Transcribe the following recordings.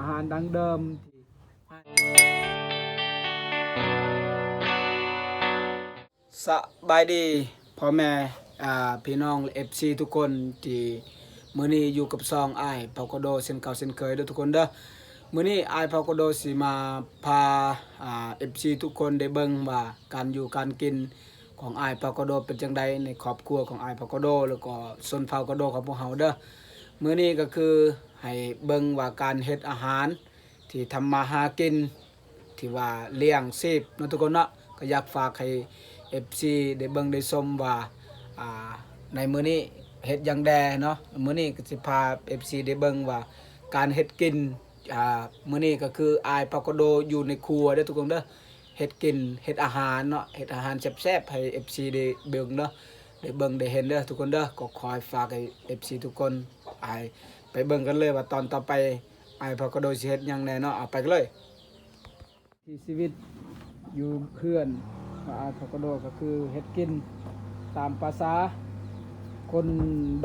ອາຫານດັ້ງເດີມທີ່ ສະບາຍດີພໍ່ແມ່ ອ່າ ພີ່ນ້ອງ ເອັຟຊີ ທຸກຄົນ ທີ່ມື້ນີ້ຢູ່ກັບຊ່ອງອ້າຍເຜົ່າກະໂດເຊັ່ນເກົ່າເຊັ່ນເຄີຍເດີທຸກຄົນເດີ. ມື້ນີ້ອ້າຍເຜົ່າກະໂດຊິມາພາ ອ່າ ເອັຟຊີ ທຸກຄົນໄດ້ເບິ່ງວ່າການຢູ່ການກິນຂອງອ້າຍເຜົ່າກະໂດເປັນຈັ່ງໃດ ໃນຄອບຄົວຂອງອ້າຍເຜົ່າກະໂດ ແລ້ວກໍຊົນເຜົ່າກະໂດຂອງພວກເຮົາເດີ. ມື້ນີ້ກໍຄືໃຫ້ເບິ່ງວ່າການເຮັດອາຫານ ທີ່ທຳມາຫາກິນ ທີ່ວ່າລ້ຽງຊີບເນາະທຸກຄົນເນາະ. ກໍຢາກຝາກໃຫ້ເອັຟຊີໄດ້ເບິ່ງໄດ້ຊົມວ່າ ອ່າ ໃນມື້ນີ້ເຮັດຫຍັງແດ່ເນາະ. ມື້ນີ້ກໍຊິພາເອັຟຊີໄດ້ເບິ່ງວ່າການເຮັດກິນ ອ່າ ມື້ນີ້ກໍຄືອ້າຍເຜົ່າກະໂດຢູ່ໃນຄົວເດີທຸກຄົນເດີ. ເຮັດກິນ ເຮັດອາຫານເນາະ ເຮັດອາຫານແຊບໆ ໃຫ້ເອັຟຊີໄດ້ເບິ່ງເນາະ ໄດ້ເບິ່ງໄດ້ເຫັນເດີທຸກຄົນເດີ. ກໍຂໍໃຫ້ຝາກໃຫ້ເອັຟຊີທຸກຄົນ ໃຫ້ໄປເບິ່ງກັນເລີຍວ່າຕອນຕໍ່ໄປ ອ້າຍເຜົ່າກະໂດຊິເຮັດຫຍັງແດ່ເນາະ. ເອົາໄປກັນເລີຍ. ທີ່ຊີວິດຢູ່ເຮືອນ ອາ ເຜົ່າກະໂດກໍຄືເຮັດກິນຕາມພາສາຄົນ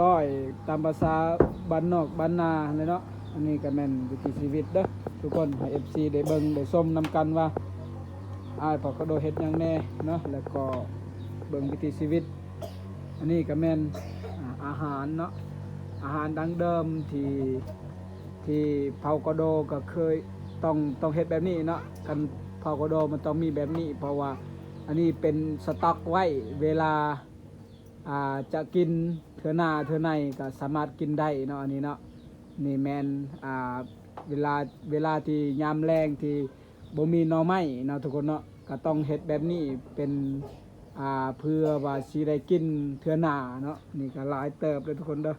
ດອຍ ຕາມພາສາບ້ານນອກບ້ານນາຫັ້ນແຫຼະເນາະ. ອັນນີ້ກໍແມ່ນວິຖີຊີວິດເດີທຸກຄົນ ໃຫ້ເອັຟຊີໄດ້ເບິ່ງໄດ້ຊົມນຳກັນວ່າ ອ້າຍເຜົ່າກະໂດເຮັດຫຍັງແດ່ເນາະ ແລ້ວກໍເບິ່ງວິຖີຊີວິດ. ອັນນີ້ກໍແມ່ນ ອາ ອາຫານເນາະ ອາຫານດັ້ງເດີມທີ່ ທີ່ເຜົ່າກະໂດກໍເຄີຍຕ້ອງ ຕ້ອງເຮັດແບບນີ້ເນາະ. ຄັນເຜົ່າກະໂດມັນຕ້ອງມີແບບນີ້ ເພາະວ່າອັນນີ້ເປັນສະຕັອກໄວ້ ເວລາ ອ່າ ຈະກິນເທື່ອໜ້າເທື່ອໃນກໍສາມາດກິນໄດ້ເນາະ ອັນນີ້ເນາະ. ນີ້ແມ່ນ ອ່າ ເວລາ ເວລາທີ່ຍາມແລງທີ່ບໍ່ມີໜໍ່ໄມ້ເນາະທຸກຄົນເນາະ ກໍຕ້ອງເຮັດແບບນີ້ເປັນ ອ່າ ເພື່ອວ່າຊິໄດ້ກິນເທື່ອໜ້າເນາະ. ນີ້ກໍຫຼາຍເຕີບເດີທຸກຄົນເດີ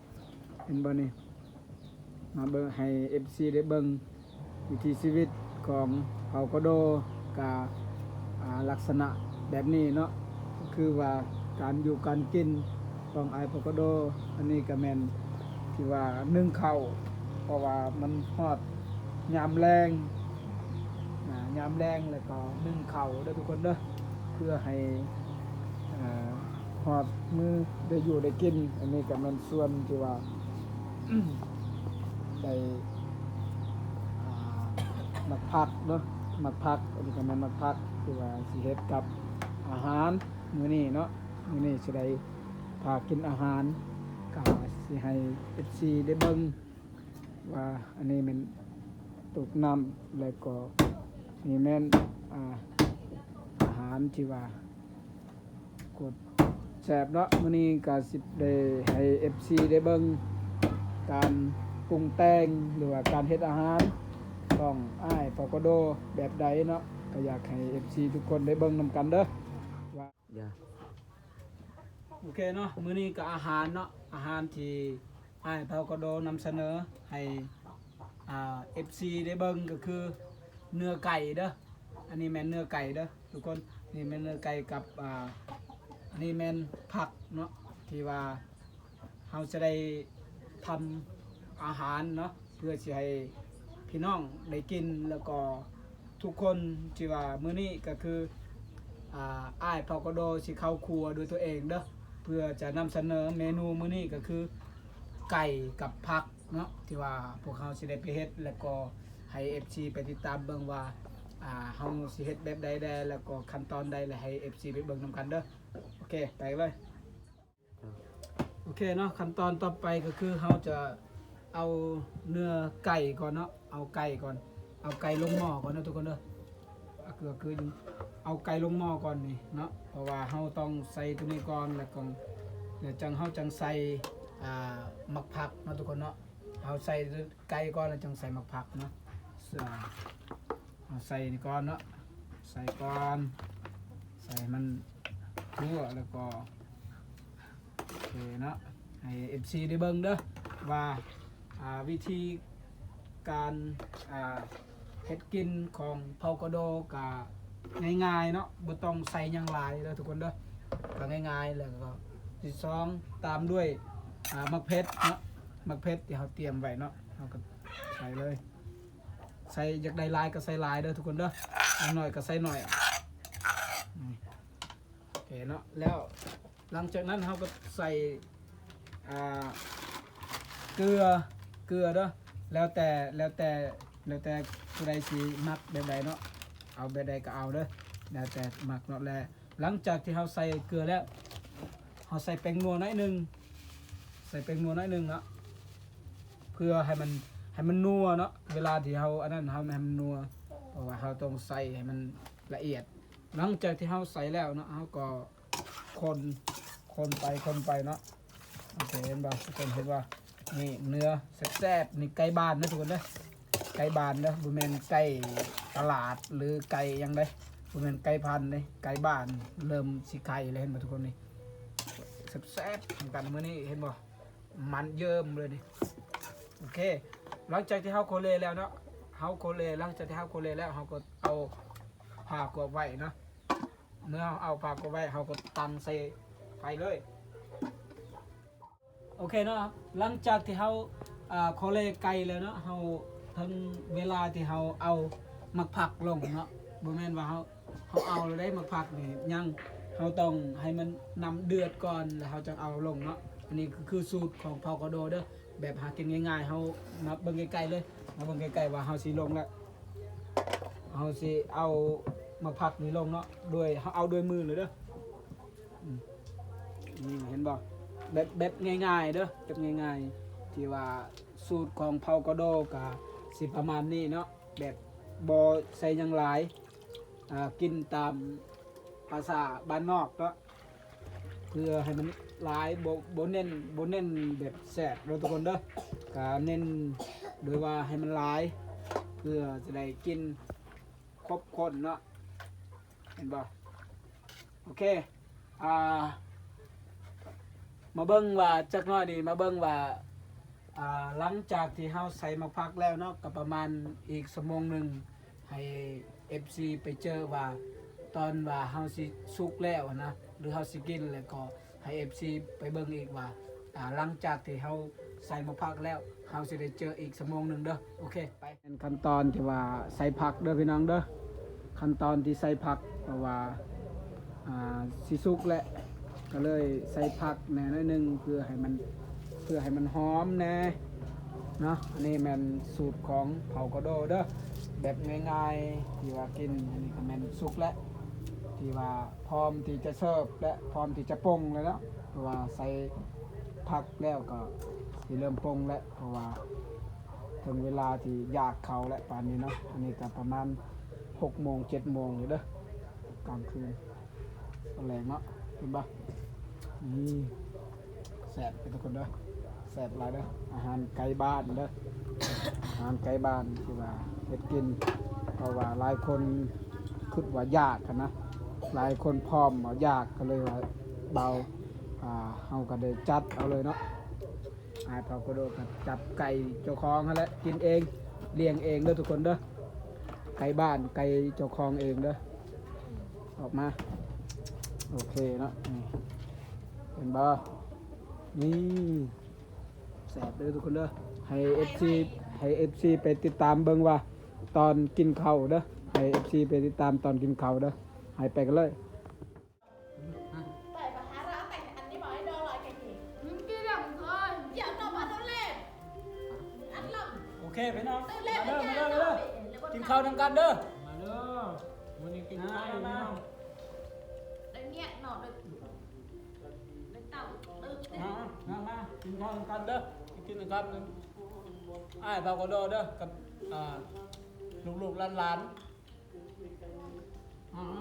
ເຫັນບໍ່ນີ້. ມາເບິ່ງໃຫ້ເອັຟຊີໄດ້ເບິ່ງວິຖີຊີວິດຂອງເຜົ່າກະໂດ ກະ ອາ ລັກສະນະແບບນີ້ເນາະ ກໍຄືວ່າການຢູ່ການກິນຂອງອ້າຍເຜົ່າກະໂດ. ອັນນີ້ກະແມ່ນທີ່ວ່າໜຶ້ງເຂົ້າ ເພາະວ່າມັນຮອດຍາມແລງ ອາ ຍາມແລງແລ້ວກໍໜຶ້ງເຂົ້າເດີທຸກຄົນເດີ ເພື່ອໃຫ້ ອາ ຮອດມື້ໄດ້ຢູ່ໄດ້ກິນ. ອັນນີ້ກໍແມ່ນສ່ວນທີ່ວ່າ ໄດ້ ອາ ໝາກຜັກເນາະ ໝາກຜັກ ອັນນີ້ກໍແມ່ນໝາກຜັກທີ່ວ່າຊິເຮັດກັບອາຫານມື້ນີ້ເນາະ. ມື້ນີ້ຊິໄດ້ພາກິນອາຫານ ກໍຊິໃຫ້ເອັຟຊີໄດ້ເບິ່ງ ວ່າອັນນີ້ແມ່ນຕຸກນ້ຳ ແລ້ວກໍນີ້ແມ່ນ ອາ ອາຫານທີ່ວ່າໂຄດແຊບເນາະ. ມື້ນີ້ກໍຊິໄດ້ໃຫ້ເອັຟຊີໄດ້ເບິ່ງການປຸງແຕ່ງ ຫຼືວ່າການເຮັດອາຫານຂອງອ້າຍເຜົ່າກະໂດແບບໃດເນາະ ກໍຢາກໃຫ້ເອັຟຊີທຸກຄົນໄດ້ເບິ່ງນຳກັນເດີວ່າ ໂອເຄເນາະ ມື້ນີ້ກໍອາຫານເນາະ ອາຫານທີ່ອ້າຍເຜົ່າກະໂດນຳສະເໜີໃຫ້ ອ່າ ເອັຟຊີໄດ້ເບິ່ງກໍຄືເນື້ອໄກ່ເດີ. ອັນນີ້ແມ່ນເນື້ອໄກ່ເດີທຸກຄົນ ນີ້ແມ່ນເນື້ອໄກ່ກັບ ອ່າ ອັນນີ້ແມ່ນຜັກເນາະ ທີ່ວ່າ ເຮົາຈະໄດ້ທຳອາຫານເນາະ ເພື່ອຊິໃຫ້ພີ່ນ້ອງໄດ້ກິນ ແລ້ວກໍທຸກຄົນທີ່ວ່າມື້ນີ້ກໍຄື ອາ ອ້າຍເຜົ່າກະໂດຊິເຂົ້າຄົວດ້ວຍຕົວເອງເດີ ເພື່ອຈະນຳສະເໜີເມນູມື້ນີ້ກໍຄືໄກ່ກັບຜັກເນາະ ທີ່ວ່າພວກເຮົາຊິໄດ້ໄປເຮັດ ແລ້ວກໍໃຫ້ເອັຟຊີໄປຕິດຕາມເບິ່ງວ່າ ອາ ເຮົາຊິເຮັດແບບໃດແດ່ ແລ້ວກໍຂັ້ນຕອນໃດ ແລ້ວໃຫ້ເອັຟຊີໄປເບິ່ງນຳກັນເດີ. ໂອເຄ ໄປເລີຍ. ໂອເຄເນາະ ຂັ້ນຕອນຕໍ່ໄປກໍຄືເຮົາຈະເອົາເນື້ອໄກ່ກ່ອນເນາະ ເອົາໄກ່ກ່ອນ ເອົາໄກ່ລົງໝໍ້ກ່ອນເນາະທຸກຄົນເດີ. ກໍຄື ເອົາໄກ່ລົງໝໍ້ກ່ອນນີ້ເນາະ ເພາະວ່າເຮົາຕ້ອງໃສ່ຕົວນີ້ກ່ອນ ແລ້ວກໍ ແລ້ວຈັ່ງ ເຮົາຈັ່ງໃສ່ ອ່າ ໝາກຜັກເນາະທຸກຄົນເນາະ. ເຮົາໃສ່ໄກ່ກ່ອນ ແລ້ວຈັ່ງໃສ່ໝາກຜັກເນາະ. ເຮົາໃສ່ນີ້ກ່ອນເນາະ ໃສ່ກ່ອນ ໃສ່ໃຫ້ມັນທົ່ວ ແລ້ວກໍ ໂອເຄເນາະ ໃຫ້ເອັຟຊີໄດ້ເບິ່ງເດີວ່າ ອ່າ ວິທີການ ອ່າ ເຮັດກິນຂອງເຜົ່າກະໂດກະງ່າຍໆເນາະ ບໍ່ຕ້ອງໃສ່ຫຍັງຫຼາຍເດີທຸກຄົນເດີ ກະງ່າຍໆ. ແລ້ວກໍທີ່ສອງຕາມດ້ວຍ ອ່າ ໝາກເຜັດເນາະ ໝາກເຜັດທີ່ເຮົາຕຽມໄວ້ເນາະ ເຮົາກໍໃສ່ເລີຍ ໃສ່ ຢາກໄດ້ຫຼາຍກໍໃສ່ຫຼາຍເດີທຸກຄົນເດີ ຢາກໜ້ອຍກໍໃສ່ໜ້ອຍ. ໂອເຄເນາະ ແລ້ວຫຼັງຈາກນັ້ນເຮົາກໍໃສ່ ອ່າ ເກືອ ເກືອເດີ ແລ້ວແຕ່ ແລ້ວແຕ່ ແລ້ວແຕ່ຜູ້ໃດຊິມັກແບບໃດເນາະ ເອົາແບບໃດກໍເອົາເດີ້ ແລ້ວແຕ່ມັກເນາະ. ແລະ ຫຼັງຈາກທີ່ເຮົາໃສ່ເກືອແລ້ວ ເຮົາໃສ່ແປ້ງນົວໜ້ອຍໜຶ່ງ ໃສ່ແປ້ງນົວໜ້ອຍໜຶ່ງເນາະ ເພື່ອໃຫ້ມັນ ໃຫ້ມັນນົວເນາະ. ເວລາທີ່ເຮົາອັນນັ້ນ ເຮົາໃຫ້ມັນນົວ ເພາະວ່າເຮົາຕ້ອງໃສ່ໃຫ້ມັນລະອຽດ. ຫຼັງຈາກທີ່ເຮົາໃສ່ແລ້ວເນາະ ເຮົາກໍຄົນ ຄົນໄປຄົນໄປເນາະ. ໂອເຄ ເຫັນບໍ່ ທຸກຄົນເຫັນບໍ່? ນີ້ເນື້ອແຊບໆ ນີ້ໄກ່ບ້ານເດີ້ ທຸກຄົນເດີ້ ໄກ່ບ້ານເດີ້ ບໍ່ແມ່ນໄກ່ຕະຫຼາດ ຫຼື ໄກ່ຫຍັງເດ້ ບໍ່ແມ່ນໄກ່ພັນເດ້ ໄກ່ບ້ານ. ເລີ່ມຊິໄຂ່ແລ້ວ ເຫັນບໍ່ທຸກຄົນ? ນີ້ແຊບໆ ນຳກັນມື້ນີ້ ເຫັນບໍ່? ມັນເຍິ້ມເລີຍນີ້. ໂອເຄ ຫຼັງຈາກທີ່ເຮົາໂຄເລແລ້ວເນາະ ເຮົາໂຄເລ ຫຼັງຈາກທີ່ເຮົາໂຄເລແລ້ວ ເຮົາກໍເອົາຜ້າກວບໄວ້ເນາະ. ເມື່ອເຮົາເອົາຜ້າກວບໄວ້ ເຮົາກໍຕັ້ງໃສ່ໄຟເລີຍ. ໂອເຄເນາະ ຫຼັງຈາກທີ່ເຮົາ ອ່າ ໂຄເລໄກ່ແລ້ວເນາະ ເຮົາເຖິງເວລາທີ່ເຮົາເອົາໝາກຜັກລົງເນາະ. ບໍ່ແມ່ນວ່າເຮົາ ເຮົາເອົາແລ້ວໄດ້ໝາກຜັກນີ້ ຍັງ ເຮົາຕ້ອງໃຫ້ມັນນ້ຳເດືອດກ່ອນ ແລ້ວເຮົາຈັ່ງເອົາລົງເນາະ. ອັນນີ້ກໍຄືສູດຂອງເຜົ່າກະໂດເດີ້ ແບບຫາກິນງ່າຍໆ. ເຮົາມາເບິ່ງໃກ້ໆເລີຍ ມາເບິ່ງໃກ້ໆວ່າເຮົາຊິລົງແລ້ວ ເຮົາຊິເອົາໝາກຜັກນີ້ລົງເນາະ ໂດຍເຮົາເອົາດ້ວຍມືເລີຍເດີ້. ອືມ ນີ້ເຫັນບໍ່? ແບບ ແບບງ່າຍໆເດີ້ ແບບງ່າຍໆ ທີ່ວ່າສູດຂອງເຜົ່າກະໂດກະຊິປະມານນີ້ເນາະ ແບບບໍ່ໃສ່ຫຍັງຫຼາຍ ອ່າ ກິນຕາມພາສາບ້ານນອກເນາະ ເພື່ອໃຫ້ມັນຫຼາຍ ບໍ່ ບໍ່ເນັ້ນ ບໍ່ເນັ້ນແບບແຊບເດີ້ ທຸກຄົນເດີ້ ກະເນັ້ນໂດຍວ່າໃຫ້ມັນຫຼາຍ ເພື່ອຈະໄດ້ກິນຄົບຄົນເນາະ. ເຫັນບໍ່? ໂອເຄ ອ່າ ມາເບິ່ງວ່າ ຈັກໜ້ອຍນີ້ ມາເບິ່ງວ່າ ອ່າ ຫຼັງຈາກທີ່ເຮົາໃສ່ໝາກຜັກແລ້ວເນາະ ກໍປະມານອີກຊົ່ວໂມງໜຶ່ງ ໃຫ້ເອັຟຊີໄປເຈີວ່າ ຕອນວ່າເຮົາຊິສຸກແລ້ວນະ ຫຼື ເຮົາຊິກິນ ແລ້ວກໍໃຫ້ເອັຟຊີໄປເບິ່ງອີກວ່າ ອ່າ ຫຼັງຈາກທີ່ເຮົາໃສ່ໝາກຜັກແລ້ວ ເຮົາຊິໄດ້ເຈີອີກຊົ່ວໂມງໜຶ່ງເດີ້. ໂອເຄ ໄປ. ແມ່ນຂັ້ນຕອນທີ່ວ່າໃສ່ຜັກເດີ້ ພີ່ນ້ອງເດີ້ ຂັ້ນຕອນທີ່ໃສ່ຜັກ ເພາະວ່າ ອ່າ ຊິສຸກແລ້ວ ກໍເລີຍໃສ່ຜັກແດ່ໜ້ອຍໜຶ່ງ ເພື່ອໃຫ້ມັນ ເພື່ອໃຫ້ມັນຫອມແດ່ເນາະ. ອັນນີ້ແມ່ນສູດຂອງເຜົ່າກະໂດເດີ້ ແບບງ່າຍໆ ທີ່ວ່າກິນ. ອັນນີ້ກໍແມ່ນສຸກແລ້ວ ທີ່ວ່າພ້ອມທີ່ຈະເສີບ ແລະ ພ້ອມທີ່ຈະປົງແລ້ວເນາະ ເພາະວ່າໃສ່ຜັກແລ້ວກໍຊິເລີ່ມປົງແລ້ວ ເພາະວ່າເຖິງເວລາທີ່ຢາກເຂົ້າແລ້ວປານນີ້ເນາະ. ອັນນີ້ກໍປະມານຫົກໂມງ ເຈັດໂມງຢູ່ເດີ້ ກາງຄືນ ຕອນແລງເນາະ. ເຫັນບໍ່? ນີ້ ແຊບເດີ້ ທຸກຄົນເດີ້ ແຊບຫຼາຍເດີ້ ອາຫານໄກບ້ານເດີ້ ອາຫານໄກບ້ານທີ່ວ່າເຮັດກິນ ເພາະວ່າຫຼາຍຄົນຄິດວ່າຢາກຫັ້ນນະ ຫຼາຍຄົນພ້ອມວ່າຢາກ ກໍເລີຍວ່າເບົາ ອ່າ ເຮົາກໍໄດ້ຈັດເອົາເລີຍເນາະ. ອ້າຍເຜົ່າກະໂດກະຈັບໄກ່ເຈົ້າຂອງຫັ້ນແຫຼະ ກິນເອງ ລ້ຽງເອງເດີ້ ທຸກຄົນເດີ້ ໄກ່ບ້ານ ໄກ່ເຈົ້າຂອງເອງເດີ້. ອອກມາ ໂອເຄເນາະ ນີ້ ເຫັນບໍ່? ນີ້ ແຊບເດີ້ ທຸກຄົນເດີ້ ໃຫ້ເອັຟຊີ ໃຫ້ເອັຟຊີໄປຕິດຕາມເບິ່ງວ່າຕອນກິນເຂົ້າເດີ້ ໃຫ້ເອັຟຊີໄປຕິດຕາມຕອນກິນເຂົ້າເດີ້. ໃຫ້ໄປກັນເລີຍ. ໄປປະຫາລາວແຕ່ງອັນນີ້ບໍ່ໃຫ້ດອລອຍແກະກີ ກິນແລ້ວເຄີຍ ຢ່ານອກມາໂດນແລງ ອັນລຳ ໂອເຄ ພີ່ນ້ອງ ເອີ ແລງ ມາເດີ້ ມາເດີ້ ມາເດີ້ ກິນເຂົ້ານຳກັນເດີ້ ມາເດີ້ ມື້ນີ້ກິນໄກ່ ມາ ພີ່ນ້ອງ ໄດ້ເມຍເນາະ ໄດ້ ໄດ້ເຕົ້າ ເອີ ມາ ມາ ມາ ກິນເຂົ້ານຳກັນເດີ້ ກິນນຳກັນ ອ້າຍເຜົ່າກະໂດເດີ້ ກັບ ອ່າ ລູກໆຫຼານໆ ອືມ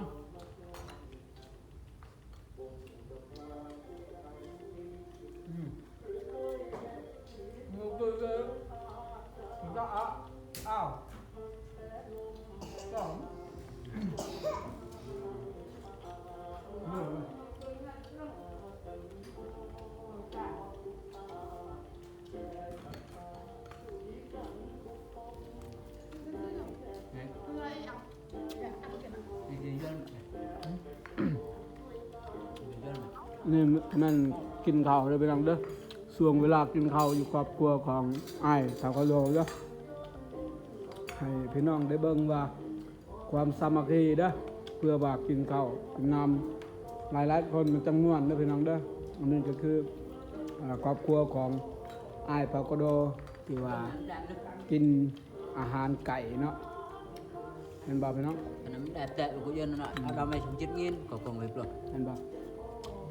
ອືມ ນີ້ແມ່ນກິນເຂົ້າເດີ້ ພີ່ນ້ອງເດີ້ ຊ່ວງເວລາກິນເຂົ້າຢູ່ຄອບຄົວຂອງອ້າຍເຖົ້າກະໂດເດີ້ ໃຫ້ພີ່ນ້ອງໄດ້ເບິ່ງວ່າ ຄວາມສາມັກຄີເດີ້ ເພື່ອວ່າກິນເຂົ້າກິນນ້ຳ ຫຼາຍໆຄົນມັນຈັ່ງມ່ວນເດີ້ ພີ່ນ້ອງເດີ້. ອັນນີ້ກໍຄື ເອີ ຄອບຄົວຂອງອ້າຍເຜົ່າກະໂດ ທີ່ວ່າກິນ ອາຫານໄກ່ເນາະ ແມ່ນບໍ່ພີ່ນ້ອງ? ອັນນັ້ນແບບແຕະ ກໍເຢັນເນາະ ເອົາດອກໄມ້ສອງເຈັດເງິນກໍກົງໄປປະ ແມ່ນບໍ່?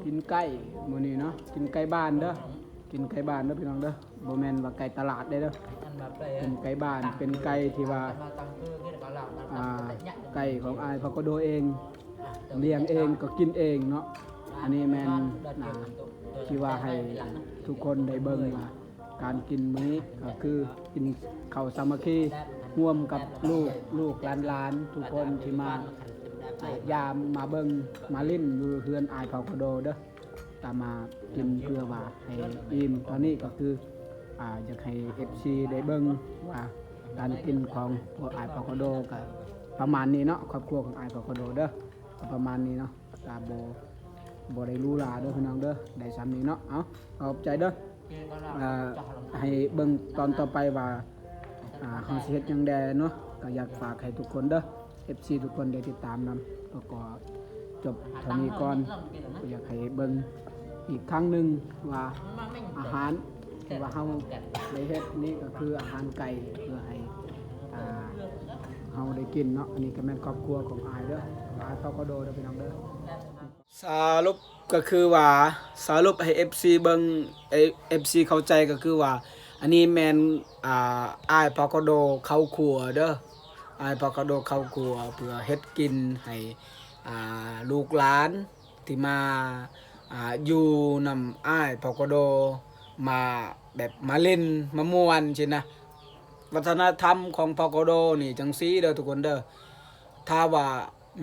ກິນໄກ່ມື້ນີ້ເນາະ ກິນໄກ່ບ້ານເດີ ກິນໄກ່ບ້ານເດີພີ່ນ້ອງເດີ ບໍ່ແມ່ນວ່າໄກ່ຕະຫຼາດເດ້ເດີ ກິນໄກ່ບ້ານ ເປັນໄກ່ທີ່ວ່າ ອ່າ ໄກ່ຂອງອ້າຍພາກກະໂດເອງ ລ້ຽງເອງກໍກິນເອງເນາະ ອັນນີ້ແມ່ນ ອ່າ ທີ່ວ່າໃຫ້ທຸກຄົນໄດ້ເບິ່ງວ່າ ການກິນມື້ນີ້ກໍຄືກິນເຂົ້າສາມັກຄີ ຮ່ວມກັບລູກ ລູກຫຼານໆ ທຸກຄົນທີ່ມາ ອ່າ ຢາມ ມາເບິ່ງ ມາຫຼິ້ນຢູ່ເຮືອນອ້າຍພາກກະໂດເດີ ຕາມມາກິນເພື່ອວ່າໃຫ້ອີ່ມ. ຕອນນີ້ກໍຄື ອ່າ ຢາກໃຫ້ເອັຟຊີໄດ້ເບິ່ງວ່າການກິນຂອງພວກອ້າຍພາກກະໂດກໍປະມານນີ້ເນາະ ຄອບຄົວຂອງອ້າຍພາກກະໂດເດີ ກໍປະມານນີ້ເນາະ ກໍບໍ່ ບໍ່ໄດ້ຫຼູຫຼາເດີພີ່ນ້ອງເດີ ໄດ້ຊ່ຳນີ້ເນາະ ເອົາ ຂອບໃຈເດີ. ອ່າ ໃຫ້ເບິ່ງຕອນຕໍ່ໄປວ່າ ອ່າ ເຮົາຊິເຮັດຫຍັງແດ່ເນາະ ກໍຢາກຝາກໃຫ້ທຸກຄົນເດີ ເອັຟຊີ ທຸກຄົນໄດ້ຕິດຕາມນຳ ແລ້ວກໍຈົບເທົ່ານີ້ກ່ອນ ກໍຢາກໃຫ້ເບິ່ງອີກຄັ້ງໜຶ່ງວ່າອາຫານທີ່ວ່າເຮົາໄດ້ເຮັດນີ້ກໍຄືອາຫານໄກ່ ເພື່ອໃຫ້ ອ່າ ເຮົາໄດ້ກິນເນາະ ອັນນີ້ກໍແມ່ນຄອບຄົວຂອງອ້າຍເດີ ອ້າຍພາກກະໂດເດີພີ່ນ້ອງເດີ. ສະຫຼຸບກໍຄືວ່າ ສະຫຼຸບໃຫ້ເອັຟຊີເບິ່ງ ເອັຟຊີເຂົ້າໃຈກໍຄືວ່າ ອັນນີ້ແມ່ນ ອ່າ ອ້າຍພາກກະໂດເຂົ້າຄົວເດີ ອ້າຍພາກກະໂດເຂົ້າຄົວ ເພື່ອເຮັດກິນໃຫ້ ອ່າ ລູກຫຼານທີ່ມາ ອ່າ ຢູ່ນຳອ້າຍພາກກະໂດ ມາແບບມາຫຼິ້ນມາມ່ວນຊີ້ນະ ວັດທະນະທຳຂອງພາກກະໂດນີ້ຈັ່ງຊີ້ເດີທຸກຄົນເດີ ຖ້າວ່າ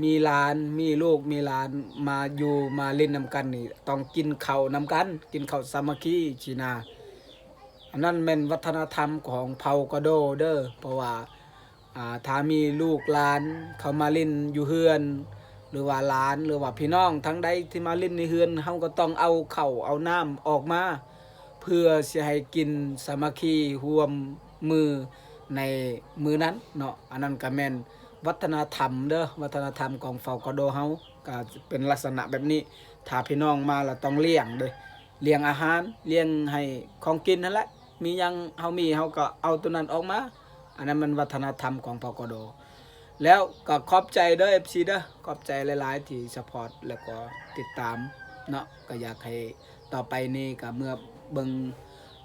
ມີຫຼານ ມີລູກ ມີຫຼານ ມາຢູ່ມາຫຼິ້ນນຳກັນນີ້ ຕ້ອງກິນເຂົ້ານຳກັນ ກິນເຂົ້າສາມັກຄີຊີ້ນະ ອັນນັ້ນແມ່ນວັດທະນະທຳຂອງເຜົ່າກະໂດເດີ ເພາະວ່າ ອ່າ ຖ້າມີລູກຫຼານເຂົ້າມາຫຼິ້ນຢູ່ເຮືອນ ຫຼືວ່າຫຼານ ຫຼືວ່າພີ່ນ້ອງທາງໃດທີ່ມາຫຼິ້ນໃນເຮືອນ ເຮົາກໍຕ້ອງເອົາເຂົ້າເອົານ້ຳອອກມາ ເພື່ອຊິໃຫ້ກິນສາມັກຄີຮ່ວມມື້ໃນມື້ນັ້ນເນາະ ອັນນັ້ນກໍແມ່ນວັດທະນະທຳເດີ ວັດທະນະທຳຂອງເຜົ່າກະໂດເຮົາ ກໍເປັນລັກສະນະແບບນີ້ ຖ້າພີ່ນ້ອງມາລະຕ້ອງລ້ຽງເດີ ລ້ຽງອາຫານ ລ້ຽງໃຫ້ຂອງກິນຫັ້ນແຫຼະ ມີຫຍັງເຮົາມີເຮົາກໍເອົາໂຕນັ້ນອອກມາ ອັນນັ້ນມັນວັດທະນະທຳຂອງເຜົ່າກະໂດ ແລ້ວກໍຂອບໃຈເດີ ເອັຟຊີ ເດີ ຂອບໃຈຫຼາຍໆທີ່ຊັບພອດ ແລ້ວກໍຕິດຕາມເນາະ ກໍຢາກໃຫ້ຕໍ່ໄປນີ້ກໍເມື່ອເບິ່ງ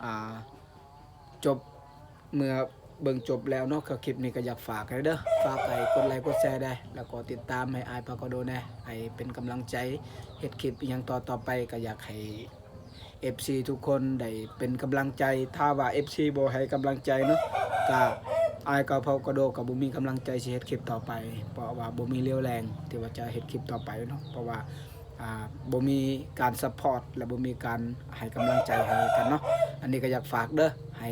ອ່າ ຈົບ ເມື່ອເບິ່ງຈົບແລ້ວເນາະ ຄລິບນີ້ກໍຢາກຝາກໃຫ້ເດີ ຝາກໃຫ້ກົດໄລກົດແຊແດ່ ແລ້ວກໍຕິດຕາມໃຫ້ອ້າຍພາກກະໂດແດ່ ໃຫ້ເປັນກຳລັງໃຈເຮັດຄລິບອີ່ຫຍັງຕໍ່ໆໄປ ກໍຢາກໃຫ້ ເອັຟຊີ ທຸກຄົນໄດ້ເປັນກຳລັງໃຈ ຖ້າວ່າ ເອັຟຊີ ບໍ່ໃຫ້ກຳລັງໃຈເນາະ ກະອ້າຍກະເພົາກະໂດກະບໍ່ມີກຳລັງໃຈຊິເຮັດຄລິບຕໍ່ໄປ ເພາະວ່າບໍ່ມີຣຽວແຮງທີ່ວ່າຈະເຮັດຄລິບຕໍ່ໄປເນາະ ເພາະວ່າ ອ່າ ບໍ່ມີການຊັບພອດ ແລະ ບໍ່ມີການໃຫ້ກຳລັງໃຈໃຫ້ກັນເນາະ ອັນນີ້ກະຢາກຝາກເດີ ໃຫ້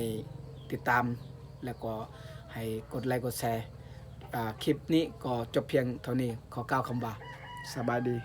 ຕິດຕາມ ແລະ ກໍໃຫ້ກົດໄລກົດແຊ ອ່າ ຄລິບນີ້ກໍຈົບພຽງເທົ່ານີ້ ຂໍກ່າວຄຳວ່າ ສະບາຍດີ.